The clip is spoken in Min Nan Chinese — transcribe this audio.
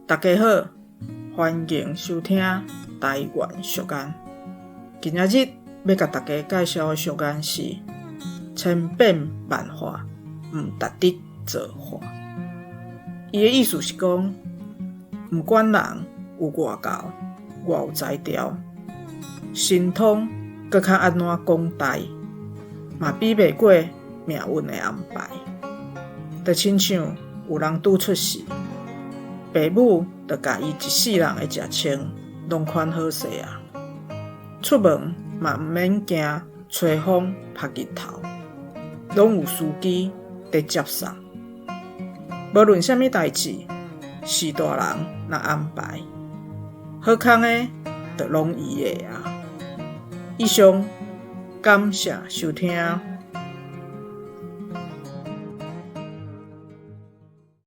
大家好，歡迎收聽台灣俗諺。今仔日欲共大家介紹的俗諺是千變萬化，毋值得造化。伊的意思是講，毋管人有偌𠢕，偌有才調，神通閣較按怎廣大，嘛比袂過命運的安排。就親像有人拄出世，爸母就共伊一世人的食穿攏款好勢啊，出門嘛毋免驚吹風曝日頭，攏有司機佇接送。無論啥物代誌，序大人若安排，好康的就攏伊的啊。以上，感謝收聽。